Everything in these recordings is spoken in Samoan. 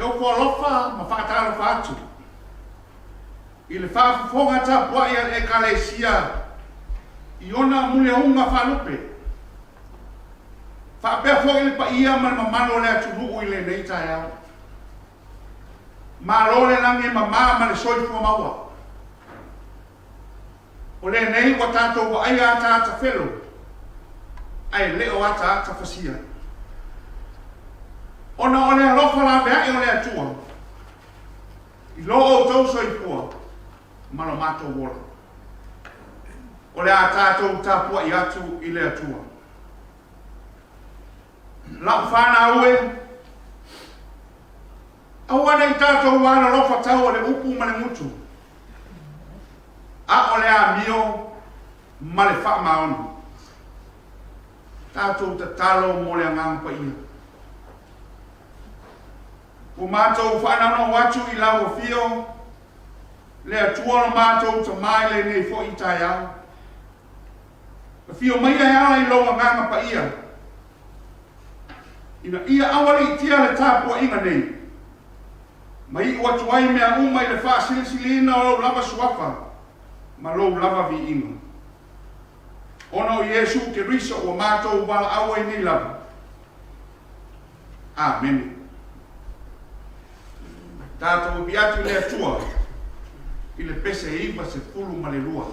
E ofo alofa ma faatalofa atu i le faafofoga tapuai a le Ekalesia i ona muliauga faalupe, faapea foi le paia ma le mamalu o le atunuu i lenei taeao. Malo le lagi e mama ma le soifua maua. O lenei ua tatou vaaia ataata felo, ae le o ataata fasia. Ona o le alofa laveai o le Atua i lo outou soifua ma lo matou ola. O le a tatou tapuai atu i le Atua. Lau fanau e, aua ne i tatou alolofa tau o le upu ma le gutu, a o le amio ma le faamaoni. Tatou tatalo mo le Agaga Paia. Ua matou faanaunau atu i lau afio, le Atua lo matou Tama i lenei foi taeao. Afio maia e ala i lou Agaga Paia, ina ia aualiitia le tapuaiga nei, ma iu atu ai mea uma i le faasilisiliina o lou lava suafa ma lou lava viiga. Ona o Iesu Keriso ua matou valaau ai nei lava. Amene. Tatou api atu i le Atua i le pese 92.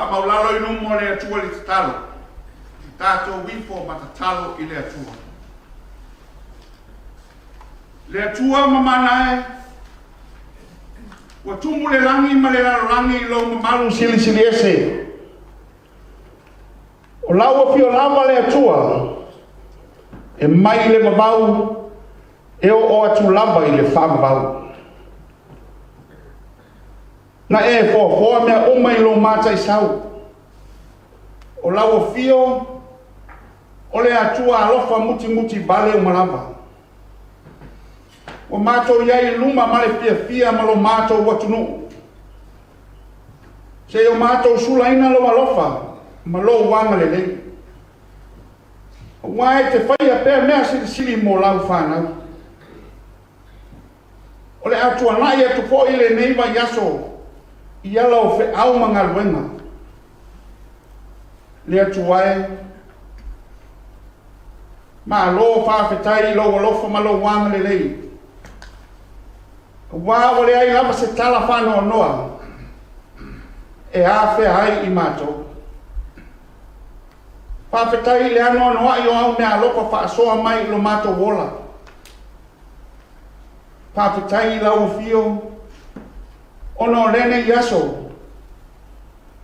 Faamaualalo i luma o le Atua i le tatalo. Tatou ifo ma tatalo i le Atua. Le Atua mamana e, ua tumu le lagi ma le lalolagi i lou mamalu silisili ese. O lau afio lava le Atua, e mai i le vavau, e oo atu lava i le faavavau. Na e foafoa mea uma i lou mataisau. O lau afio, o le Atua alofa mutimuti vale uma lava. Ua matou i ai i luma ma le fiafia ma lo matou atunuu. Se i o matou sulaina lou alofa ma lou agalelei. Aua e te faia pea mea silisili mo lau fanau. O le a tuanai atu foi lenei vaiaso i ala o feau ma galuega. Le Atua e, malo faafetai i lou alofa ma lou agalelei. Aua ua leai lava se tala faanoanoa e afea ai i matou. Faafetai i le anoanoai o au meaalofa faasoa mai i lo matou ola. Faafetai i lau afio ona o lenei aso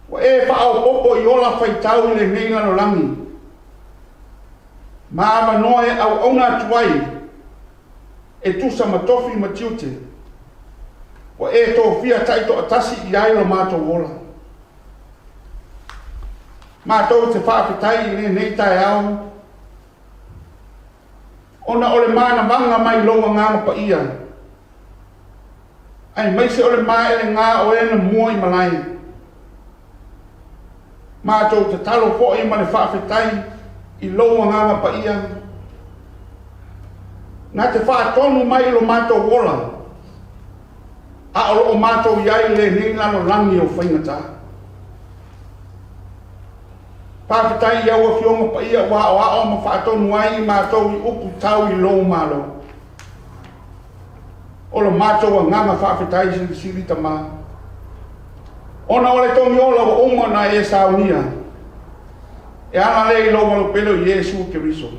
ua e faaopoopo i ola faitau i lenei lalolagi ma avanoa e auauna atu ai e tusa ma tofi ma tiute ua e tofia taitoatasi i ai lo matou ola. Matou te faafetai i lenei taeao ona o le manavaga mai lou Agaga Paia, aemaise o le maelega o e na mua i malae. Matou tatalo foi ma le faafetai i lou Agaga Paia, na te faatonu mai i lo matou ola, a o lo o matou i ai i lenei lalolagi o faigata. Faafetai i au Afioga Paia ua aoao ma faatonu ai i matou i upu tau i lou Malo. O lo matou agaga faafetai silisili Tama, ona o le togiola ua uma ona e saunia, e ala lea i lou alopele o Iesu Keriso.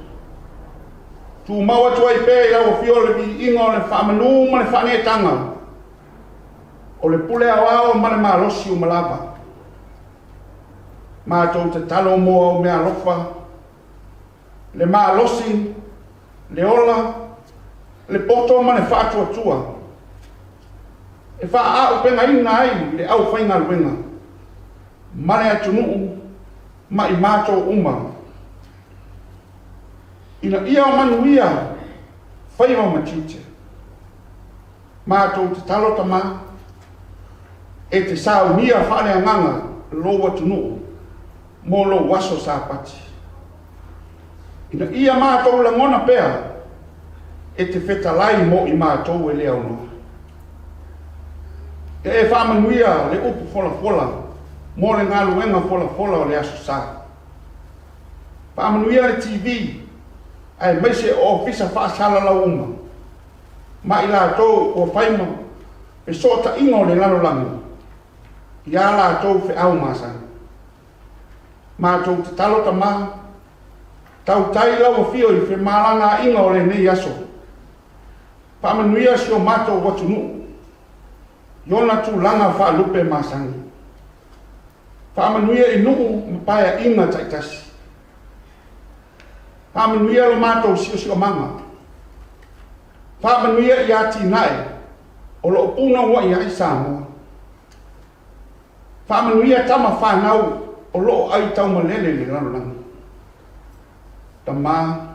Tumau atu ai pea i lau Afioga le viiga o le faamanu ma le faaneetaga, o le pule aoao ma le malosi uma lava. Matou tatalo mo au meaalofa, le malosi, le ola, le poto ma le faatuatua e faaaupegaina ai le aufaigaluega ma le atunuu ma i matou uma, ina ia manuia faiva ma tiute. Matou tatalo Tama, e te saunia faaleagaga lou atunuu mo lou aso Sapati, ina ia matou lagona pea e te fetalai mo i matou e le aunoa. Ia e faamanuia le upu folafola mo le galuega folafola o le Aso Sa. Faamanuia le TV aemaise o ofisa faasalalau uma ma i latou ua fai ma fesootaiga o le lalolagi i ā latou feau masani. Matou tatalo Tama, tautai lau afio i femalagaaiga o lenei aso. Faamanuia si o matou atunuu i ona tulaga faalupe masani. Faamanuia i nuu ma paeaiga taitasi. Faamanuia lo matou siosiomaga. Faamanuia i atinae o lo o punouai ai Samoa. Faamanuia tama fanau o lo o aitaumalele i le lalolagi. Tama,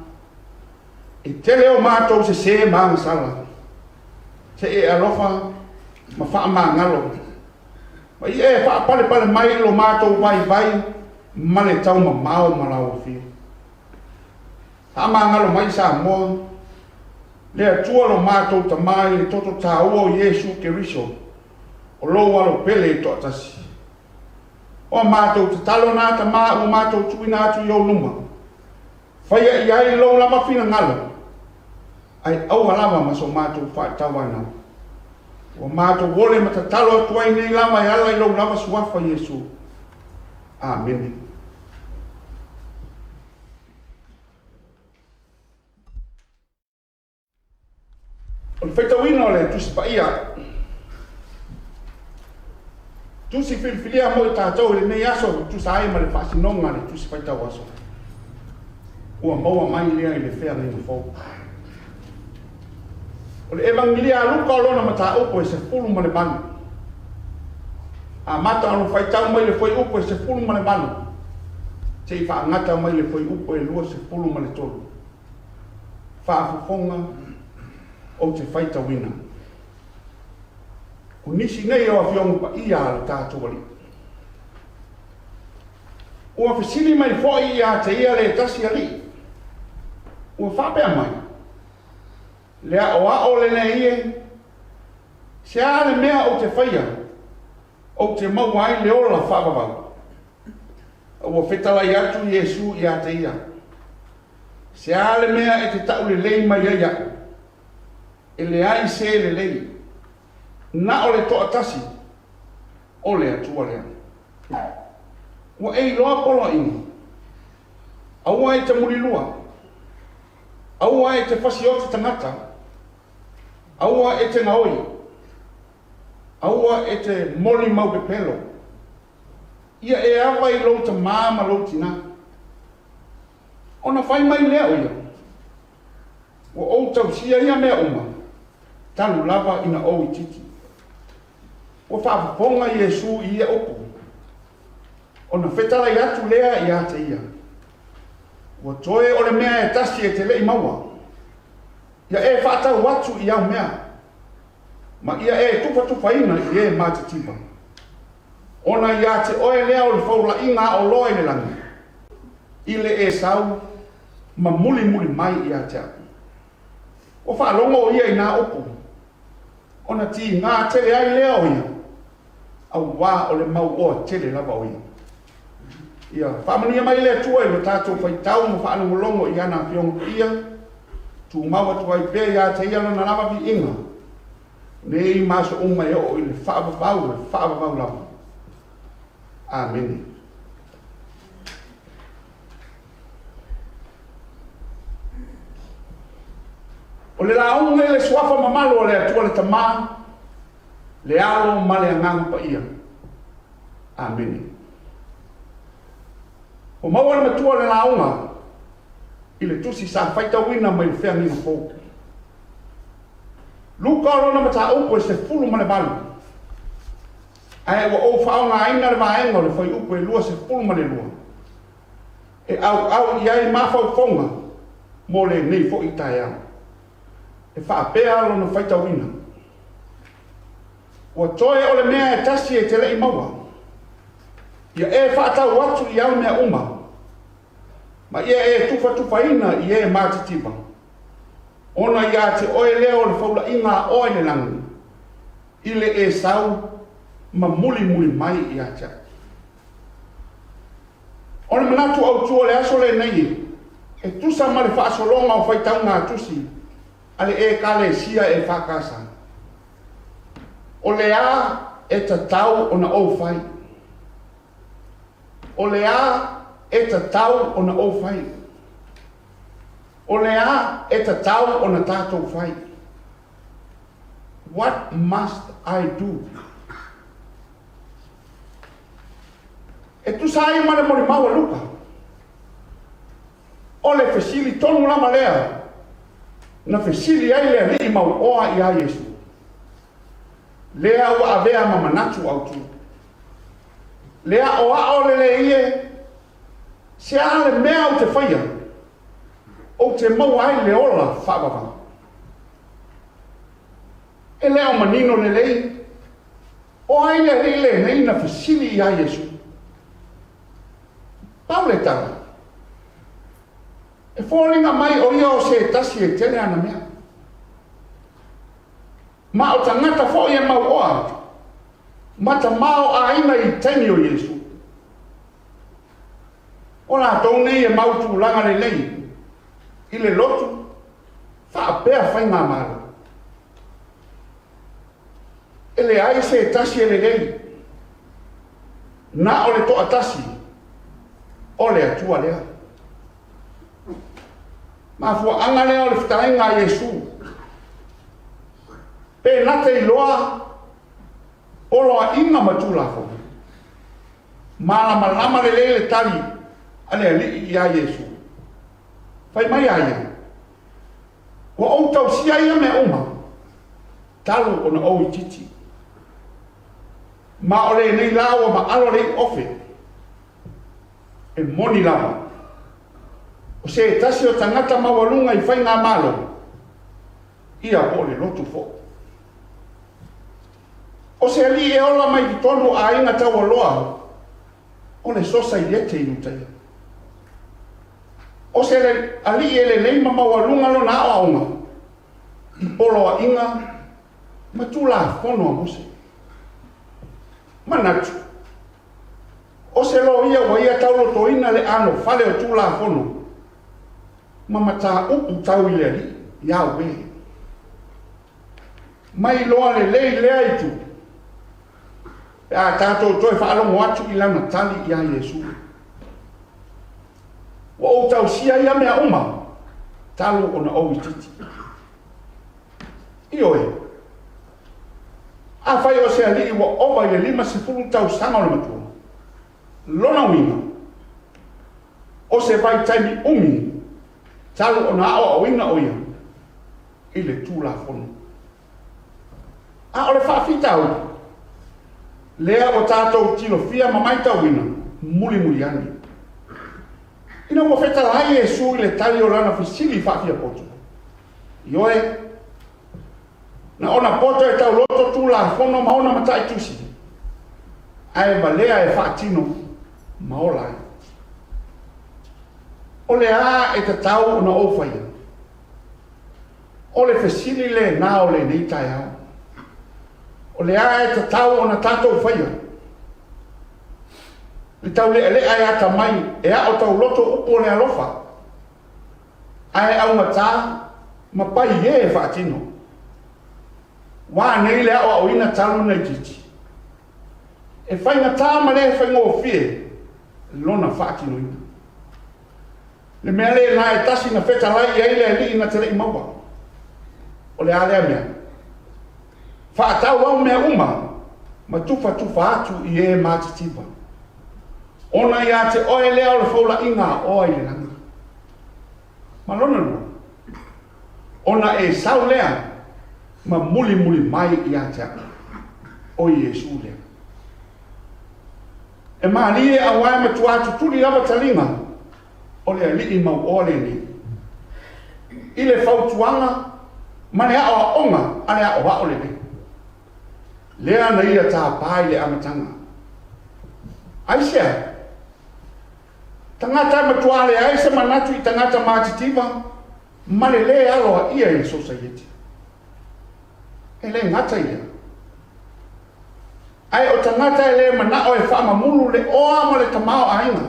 e tele o matou sesē ma agasala, se e alofa ma faamagalo, ma i e faapalepale mai i lo matou vaivai ma le taumamao ma lau afio. Faamagalo mai Samoa, le Atua lo matou Tama i le toto taua o Iesu Keriso, o lou alo pele e toatasi. O a matou tatalo na Tama ua matou tuuina atu i ou luma, faia i ai lou lava finagalo, ae aua lava ma so matou faatauanau. Ua matou ole ma tatalo atu ai nei lava e ala i lou lava suafa Iesu. Amene. O le faitauina o le Tusi Paia, Tusi filifilia mo i tatou i lenei aso e tusa ai ma le faasinoga a le Tusi Faitau Aso. Ua maua mai lea i le feagaiga fou. O le Evagelia a Luka o lona mataupu e 18. Amata ona faitau mai le fuaiupu e 18 seia faagata mai le fuaiupu e 23. Faafofoga ou te faitauina. O nisi nei o Afioga Paia a lo tatou Alii. Ua fesili mai foi ia te ia le tasi alii, ua faapea mai, Le aoao lenei e, se a le mea ou te faia ou te maua ai le ola faavavau? A ua fetalai atu Iesu ia te ia, Se a le mea e te taulelei mai ai aʻu? E leai se lelei, na o le toatasi, o le Atua lea. Ua e iloa poloaiga, aua e te mulilua, aua e te fasioti tagata, aua e te gaoi, aua e te molimau pepelo, ia e ava i lou tamā ma lou tinā. Ona fai mai lea o ia, Ua ou tausia ia mea uma, talu lava ina ou itiiti. Ua faafofoga Iesu i ia upu, ona fetalai atu lea ia te ia, Ua toe o le mea e tasi e te le i maua, ia e faatau atu i au mea, ma ia e tufatufaina i e matitiva, ona ia te oe lea o le foulaiga aoloa i le lagi, i le e sau ma mulimuli mai ia te au. Ua faalogo o ia i nā upu, ona tigā tele ai lea o ia, auā o le mauoa tele lava o ia. Ia faamanuia mai le Atua i lo tatou faitau ma faalogologo i ana Afioga Paia, tumau atu ai pea ia te ia lona lava viiga, nei ma aso uma e oo i le faavavau, le faavavau lava. Amene. O le lauga i le suafa mamalu o le Atua le Tama, le Alo ma le Agaga Paia. Amene. Ua maua le matua o le lauga i le tusi sa faitauina mai le feagaiga fou. Luka o lona mataupu e 18, ae ua ou faaaogaina le vaega o le fuaiupu e 22 e auau i ai mafaufauga mo lenei foi taeao. E faapea lona faitauina, Ua toe o le mea e tasi e te le i maua, ia e faatau atu i au mea uma, ma ia e tufatufaina i e matitiva, ona ia te oe lea o le foulaiga a oe i le lagi, i le e sau ma mulimuli mai ia te au. O le manatu autu o le aso lenei e tusa ma le faasologa o faitauga a tusi a le Ekalesia EFKS. O le a e tatau ona ou fai? O le a e tatau ona ou fai? O le a e tatau ona tatou fai? What must I do? E tusa ai ma le molimau a Luka, o le fesili tonu lava lea na fesili ai le alii mauoa iā Iesu, lea ua avea ma manatu autu. Le aʻoaʻo lelei e, se a le mea ou te faia, ou te maua ai le ola faavavau. E le o manino lelei, o ai le alii lenei na fesili iā Iesu? Pau le tala, e foliga mai o ia o se tasi e tele ana mea. Ma o tagata foi e mauoa ma tamaoaiga i taimi o Iesu. O latou nei e mau tulaga lelei i le lotu faapea faigamalo. E leai se tasi e lelei, na o le toatasi. O le Atua lea. Mafuaaga lea o le fetalaiga a Iesu. Pe na te iloa poloaiga ma Tulafono. Malamalama lelei le tali a le alii iā Iesu. Fai mai a ia, Ua ou tausia ia mea uma, talu ona ou itiiti. Ma o lenei la ua maalo le iuofe. E moni lava, o se tasi o tagata maualuga i faigamalo, ia po o le lotu foi. O se alii e ola mai totonu o aiga taualoa o le Sosaiete i Iutaia. O se alii e lelei ma maualuga lona aoaoga i poloaiga ma Tulafono a Mose. Manatu, o se loia ua ia taulotoina le anofale o Tulafono ma mataupu tau i le Alii, Iawe. Mai iloa lelei lea itu pe a tatou toe faalogo atu i lana tali iā Iesu. Ua ou tausia ia mea uma talu ona ou itiiti. Ioe, afai o se alii ua ova i le 50 tausaga o le matua, lona uiga, o se vaitaimi umi talu ona aoaoina o ia i le Tulafono. A o le faafitauli, lea ua tatou tilofia ma maitauina mulimuli ane. Ina ua fetalai Iesu i le tali o lana fesili faafiapoto, Ioe, na ona poto e tauloto Tulafono ma ona mataitusi, ae valea e faatino ma ola ai. O le a e tatau ona ou faia? O le fesili lena o lenei taeao. O le a e tatau ona tatou faia? Le taulealea e atamai e ao tauloto upu o le alofa, ae augata ma pai e e faatino. Ua anei le aoaoina talu ona itiiti? E faigata ma le faigofie lona faatinoina. Le mea lena e tasi na fetalai i ai le alii na te le i maua. O le a lea mea? Faatau au mea uma ma tufatufa atu i e matitiva. Ona ia te oe lea o le foulaʻiga a oa i le lagi. Ma lona lua, ona e sau lea ma mulimuli mai ia te au, o Iesu lea. E malie auā e matuā tutuli lava taliga o le alii mauoa lenei i le fautuaga ma le aoaoga a le aoao lelei. Lea na ia tāpā i le amataga. Aisea? Tagata e matuā leai se manatu i tagata matitiva ma le lē aloaia i le sosaiete. E le gata i lea, ae o tagata e le manao e faamamulu le oa ma le tamaoaiga,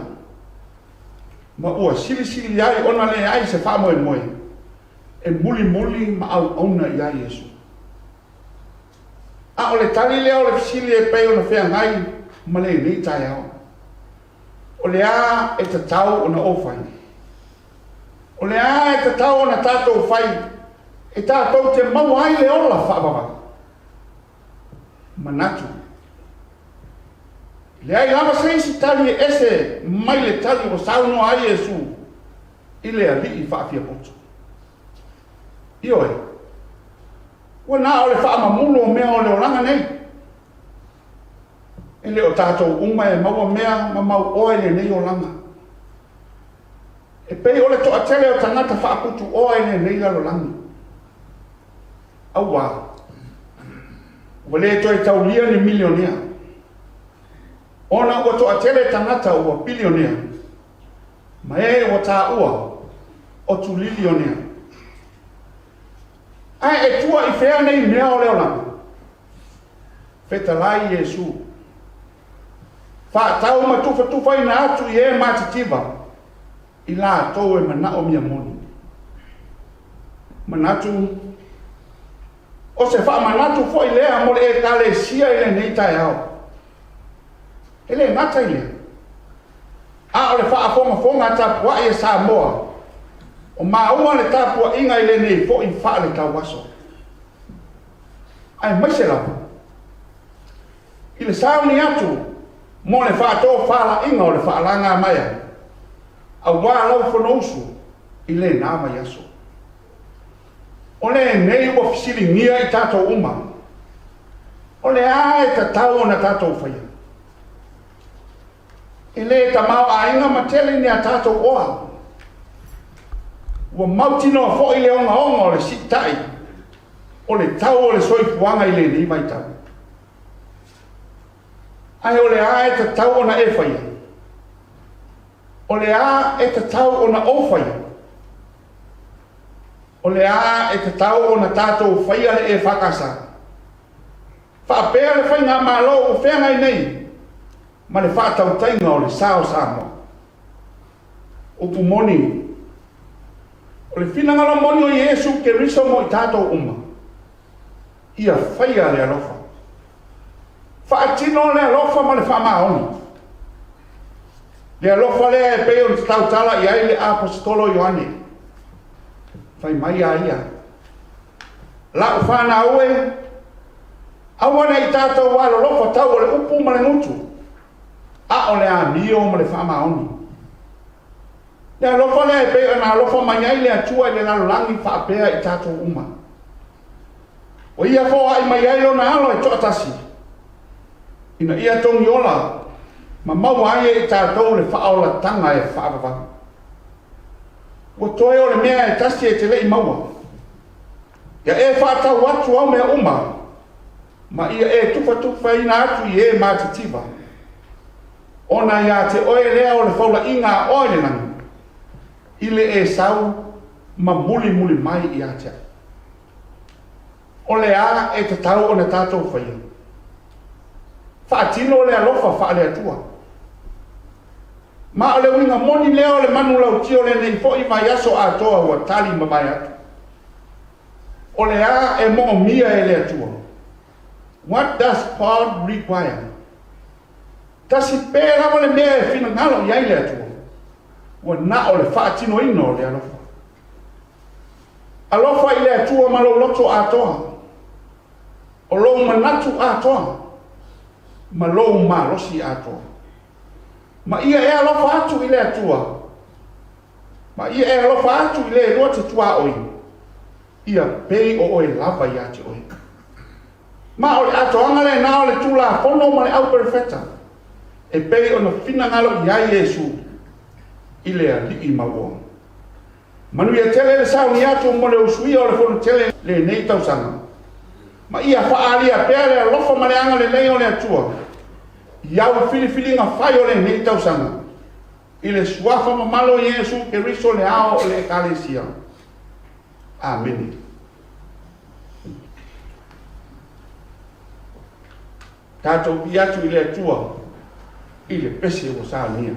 ma ua silisili ai ona leai se faamoemoe e mulimuli ma auauna iā Iesu. A o le tali lea o le fesili e pei ona feagai ma lenei taeao. O le a e tatau ona ou fai? O le a e tatau ona tatou fai e tatou te maua ai le ola faavavau? Manatu, e leai lava se isi tali e ese mai le tali ua saunoa ai Iesu i le alii faafiapoto. Ioe, ua na o le faamamulu o mea o le olaga nei. E le o tatou uma e maua mea ma mauoa i lenei olaga. E pei o le toatele o tagata faaputuoa i lenei lalolagi. Auā, ua le toe taulia ni milionea, ona ua toatele tagata ua bilionea, ma e ua taua o tulilionea. Ae e tua i fea nei mea o le olaga? Fetalai Iesu. Faatau ma tufatufaina atu i e matitiva i latou e manaomia moni. Manatu, o se faamanatu foi lea mo le Ekalesia i lenei taeao. E le gata i lea. A o le faafogafoga tapuai a Samoa, o maua le tapuaiga i lenei foi faaletauaso, aemaise lava i le sauni atu mo le faatofalaiga o le faalagamaea aua lau Fonousu i lena vaiaso. O lenei ua fesiligia i tatou uma, o le a e tatau ona tatou faia? E le tamaoaiga ma tele ni a tatou oa. Ua mautinoa foi le ogaoga o le siitai o le tau o le soifuaga i lenei vaitau. Ae o le a e tatau ona e faia? O le a e tatau ona ou faia? O le a e tatau ona tatou faia le EFKS? Faapea le faigamalo ua feagai nei ma le faatautaiga o le sa o Samoa. Upu moni, o le finagalo moni o Iesu Keriso mo i tatou uma, ia faia le alofa. Faatino le alofa ma le faamaoni. Le alofa lea e pei ona tautala i ai le Aposetolo Ioane. Fai mai a ia, Lau fanau e, aua ne i tatou alolofa tau o le upu ma le gutu, a o le amio ma le faamaoni. Le alofa lea e pei ona alofa mai ai le Atua i le lalolagi faapea i tatou uma. Ua ia foai mai ai lona alo e toatasi, ina ia togiola ma maua ai e i tatou le faaolataga e faavavau. Ua toe o le mea e tasi e te le i maua. Ia e faatau atu au mea uma, ma ia e tufatufaina atu i e matitiva. Ona iā te oe lea o le faulaiga a oe i le lagi, i le e sau ma mulimuli mai ia te au. O le a e tatau ona tatou faia? Faatino le alofa faale-Atua. Ma o le uiga moni lea o le manulauti o lenei foi vaiaso atoa ua tali mavae atu. O le a e moomia e le Atua? What does God require? Tasi pē lava le mea e finagalo i ai le Atua, ua na o le faatinoina o le alofa. Alofa i le Atua ma lou loto atoa, o lou manatu atoa, ma lou malosi atoa. Ma ia e alofa atu i le Atua, ma ia e alofa atu i le lua te tuaoi, ia pei o oe lava ia te oe. Ma o le atoaga lena o le Tulafono ma le Au Perofeta, e pei ona finagalo i ai Iesu i le Alii mauoa. Manuia tele le sauni atu mo le usuia o le Fono Tele lenei tausaga, ma ia faaalia pea le alofa ma le agalelei o le Atua i au filifiliga fai o lenei tausaga, i le Suafa mamalu o Iesu Keriso le Ao o le Ekalesia. Amene. Tatou pi atu i le Atua i le pese ua saunia.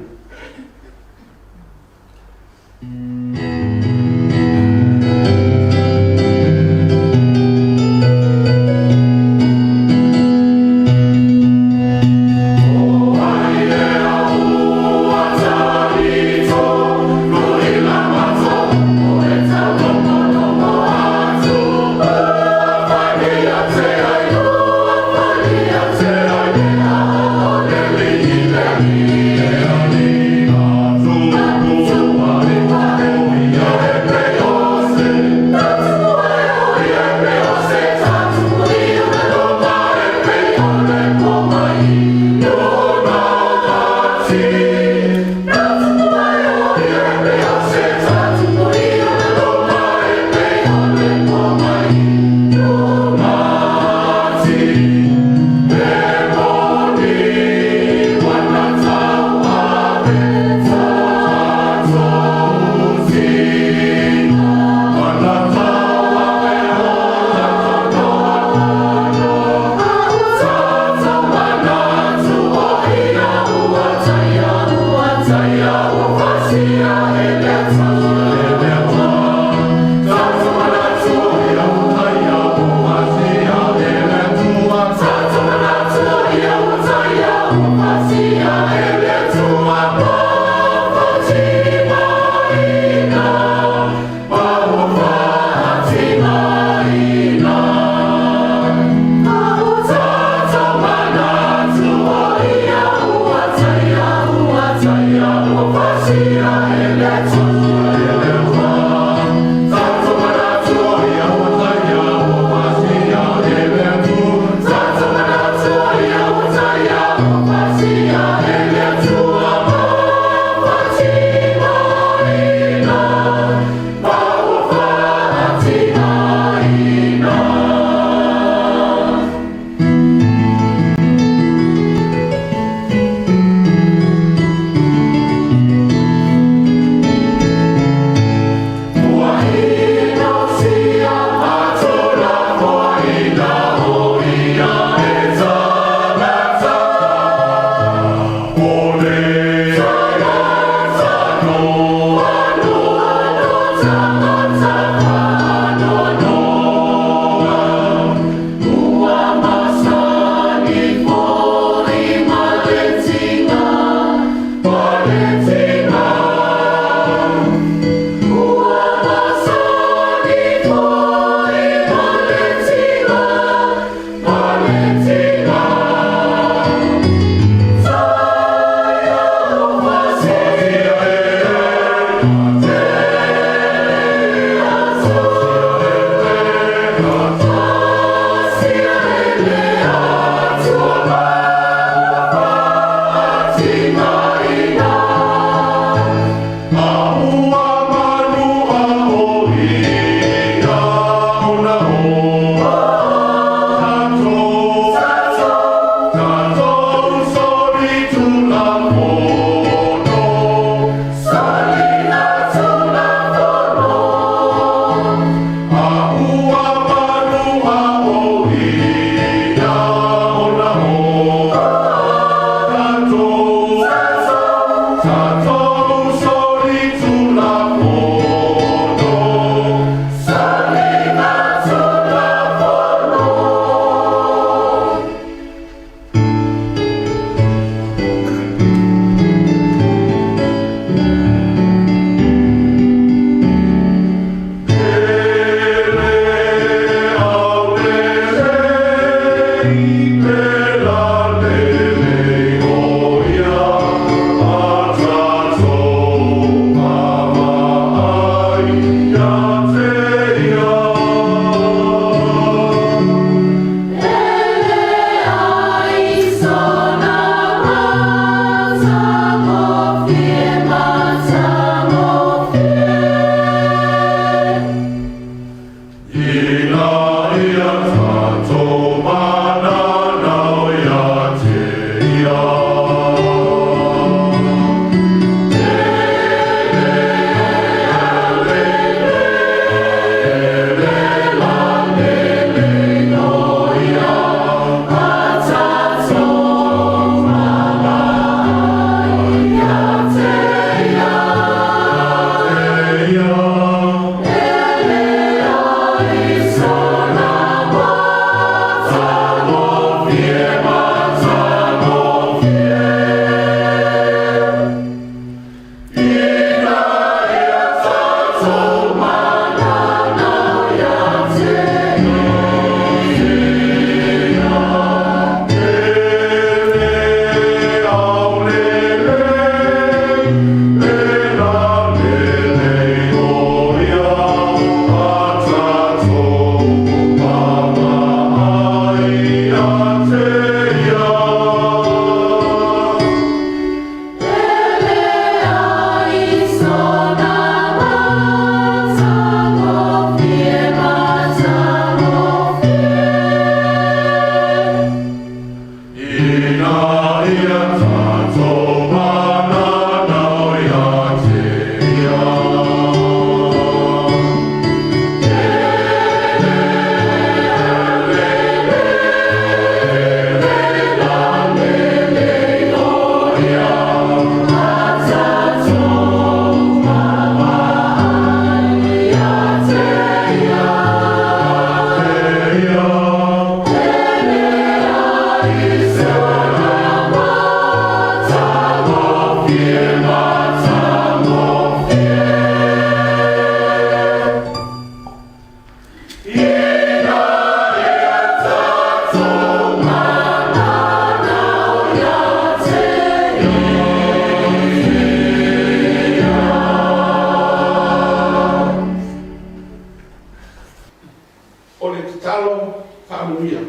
O le tatalo faamanuia.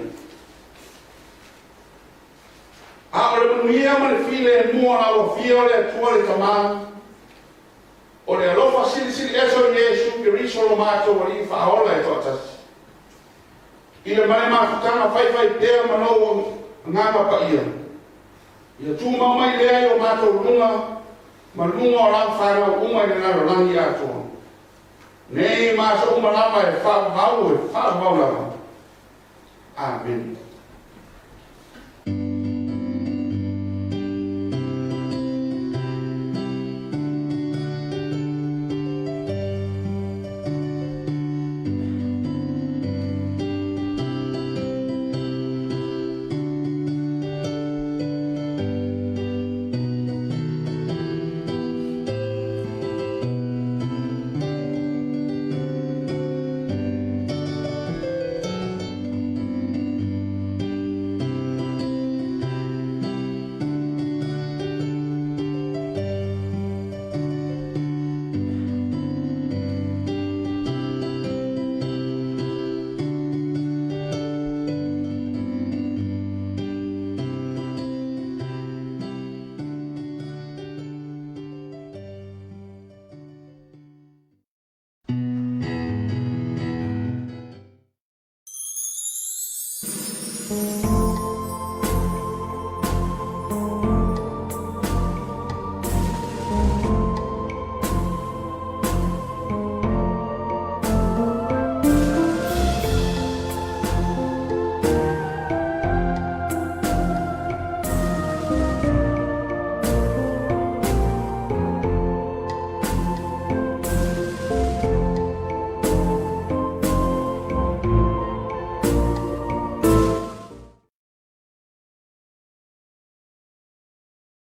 A o le manuia ma le filemu o lau Afio le Atua le Tama, o le alofa silisili ese o Iesu Keriso lo matou Alii Faaola e toatasi, i le ma le mafutaga faifaipea ma lou Agaga Paia, ia tumau mai lea i o matou luga ma luga o lau fanau uma i le lalolagi atoa, nei ma aso uma lava e faavavau e faavavau lava. Amene.